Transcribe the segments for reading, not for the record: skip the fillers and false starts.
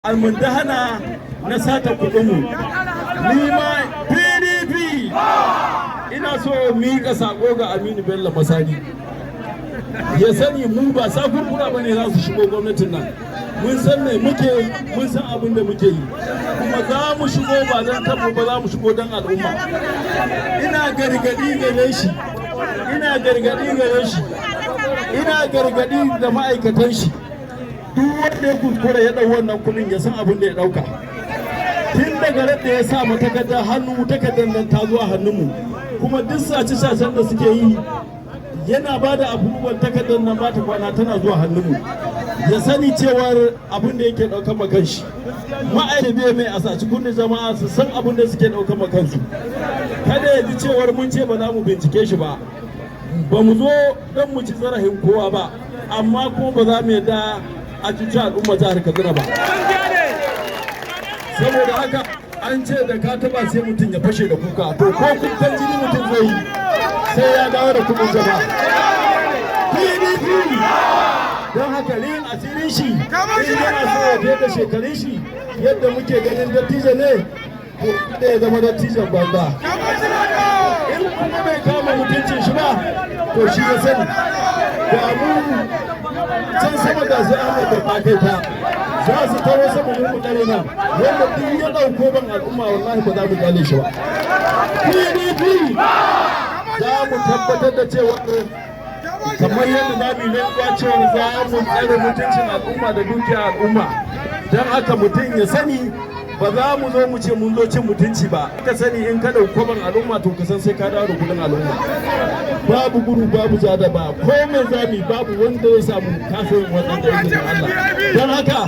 Almundahana na sata kuɗinmu. Ni ma PDP, ina so miƙa sako ga Aminu Bello Masari, ya sani mu ba sakurkura ba ne za su shigo gwamnatin nan. Mun san me muke, mun san abin da muke yi, kuma za mu shigo ba don kanmu ba, za mu shigo don al'umma. Ina gargadi gare shi, ina gargadi gare shi, ina gargadi da ma'aikatan shi: duk wanda ya kuskura ya ɗau wannan kuɗin, ya san abin da ya ɗauka. Tun daga da ya sa mu takardar hannu, takardar nan ta zuwa hannunmu, kuma duk sace-sacen da suke yi yana ba da abubuwan, takardar nan ba ta kwana tana zuwa hannunmu. Ya sani cewar abin da yake ɗaukar ma kanshi, ma'aikata mai a saci kundin jama'a su san abin da suke ɗaukar ma kansu. Kada ya ji cewar mun ce ba za mu bincike shi ba. Ba mu zo don mu ci zarafin kowa ba, amma kuma ba za mu yarda a cuci al'umma jihar Katsina ba. Saboda haka, an ce da ka taba sai mutum ya fashe da kuka. To, ko kukan jini mutum zai yi, sai ya dawo da kudin jama'a. PDP! Don haka rin asirin shi, in yana so ya fiye da shekarun shi yadda muke ganin dattijo ne, to kada ya zama dattijon banza. In kuma bai kama mutuncin shi ba, to shi ya sani. Ga mu can sama, ga su Ahmad da Fakaita za su taro sama, mu dare nan. Wanda duk ya dauko ban al'umma, wallahi ba za mu kyale shi ba. PDP, za mu tabbatar da cewa kamar yadda za mu yi rantsuwa cewa za mu tsare mutuncin al'umma da dukiyar al'umma. Don haka mutum ya sani, ba za mu zo mu ce mun zo cin mutunci ba. Ka sani, in ka ɗauko ban al'umma, to ka san sai ka dawo da kudin al'umma. Babu gudu, babu jada ba ko mai zami, babu wanda ya samu kafin wannan da izinin Allah. Don haka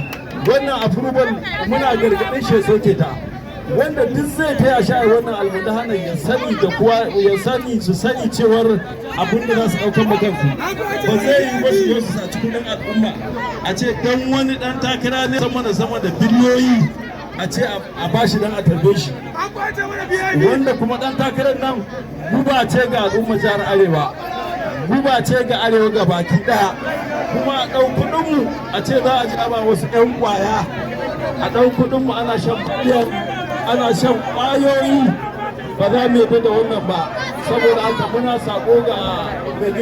wannan approval, muna gargaɗin shi ya soke ta. Wanda duk zai taya shi a wannan almundahanan, ya sani da kuwa ya sani, su sani cewar abin da za su ɗaukar ma kansu ba zai yi ba. Su zo su saci kudin al'umma, a ce dan wani dan takara ne sama da sama da biliyoyi, a ce a bashi dan a tarbe shi, wanda kuma dan takarar nan guba ce ga al'umma jihar Arewa, guba ce ga Arewa ga baki daya. Kuma a ɗau kuɗinmu a ce za a ji ba wasu 'yan ƙwaya, a ɗau kuɗinmu ana shan biyar, ana shan ƙwayoyi, ba za mu yarda da wannan ba. Saboda haka muna sako ga mai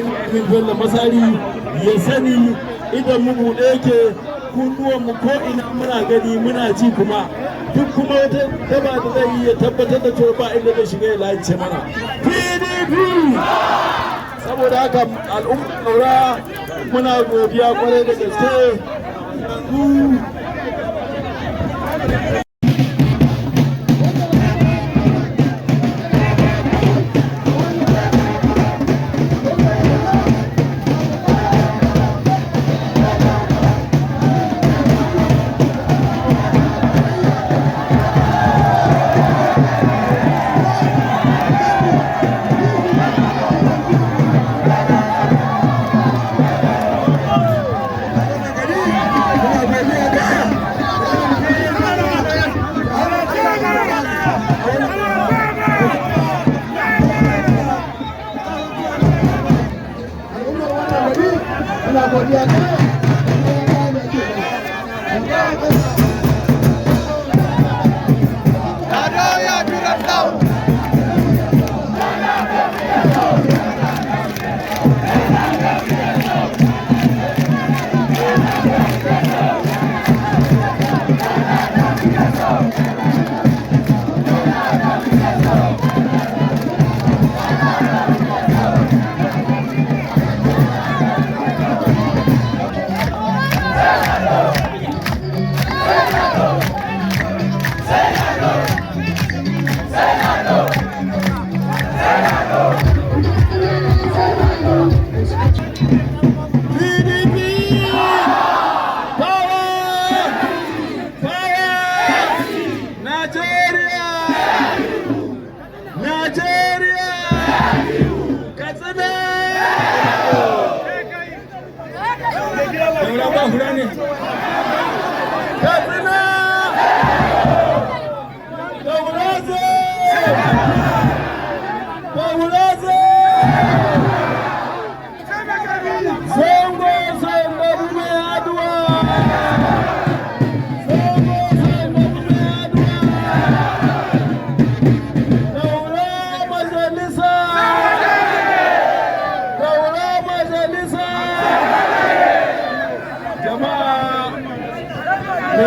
Bello Masari, ya sani idan mu buɗe yake, kunnuwan mu ko ina muna gani, muna ji. Kuma duk kuma wata daba da zai yi, ya tabbatar da cewa ba inda zai shiga ya lalace mana. PDP! Saboda haka al'umma Kaura, muna godiya kwarai da gaske. Yanzu Muna godiya.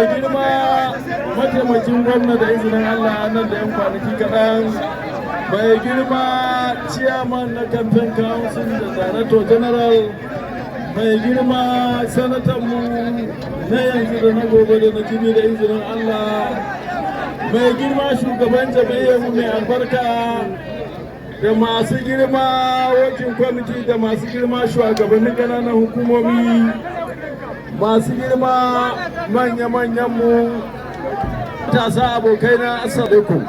Mai girma mataimakin gwamna, da izinin Allah nan da 'yan kwanaki kaɗan, mai girma chairman na campaign council da director general, mai girma sanatanmu na yanzu da na gobe da na jibi, da izinin Allah, mai girma shugaban mu mai albarka, da masu girma working committee, da masu girma shugabannin ƙananan hukumomi, masu girma manya-manyanmu, matasa abokaina, assalamu.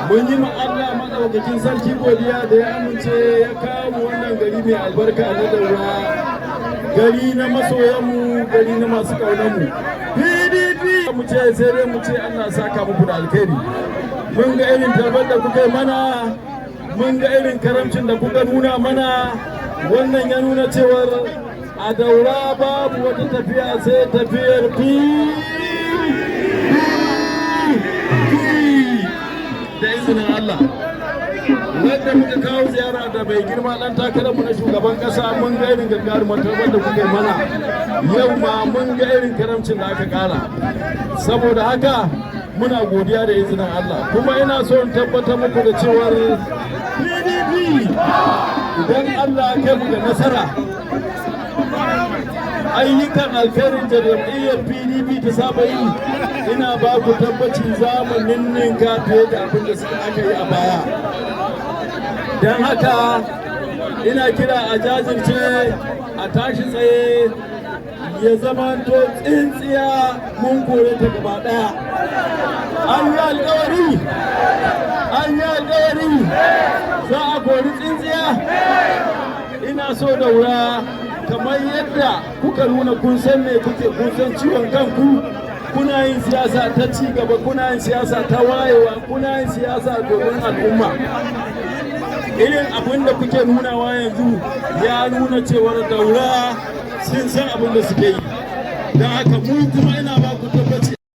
Mun yi Allah maɗaukakin sarki godiya da ya amince ya kawo mu wannan gari mai albarka na Daura, gari na masoyanmu, gari na masu ƙaunanmu. PDP mu ce, sai dai mu ce Allah saka muku da alkhairi. Mun ga irin tarbar da kuka yi mana, mun ga irin karamcin da kuka nuna mana. Wannan ya nuna cewar a Daura babu wata tafiya sai tafiyar PDP da izinin Allah. Wanda muka kawo ziyara da mai girma dan takararmu na shugaban kasa, mun ga irin gagarumar tarbar da kuka mana. Yau ma mun ga irin karamcin da aka kara. Saboda haka muna godiya da izinin Allah. Kuma ina so in tabbatar muku da cewar PDP, idan Allah ya kai mu da nasara, ayyukan alkhairin da jam'iyyar PDP ta saba yi, ina ba ku tabbaci za mu ninninka fiye da abin da suka aka yi a baya. Don haka ina kira a jajirce, a tashi tsaye, ya zama to tsintsiya mun kore ta gaba daya. An yi alkawari, an yi alkawari za a kori tsintsiya. Ina so Daura, kamar yadda kuka nuna kun san me kuke, kun san ciwon kanku, kuna yin siyasa ta ci gaba, kuna yin siyasa ta wayewa, kuna yin siyasa domin al'umma. Irin abin da kuke nunawa yanzu ya nuna cewar Daura sun san abin da suke yi. Don haka mu kuma ina ba ku tabbaci.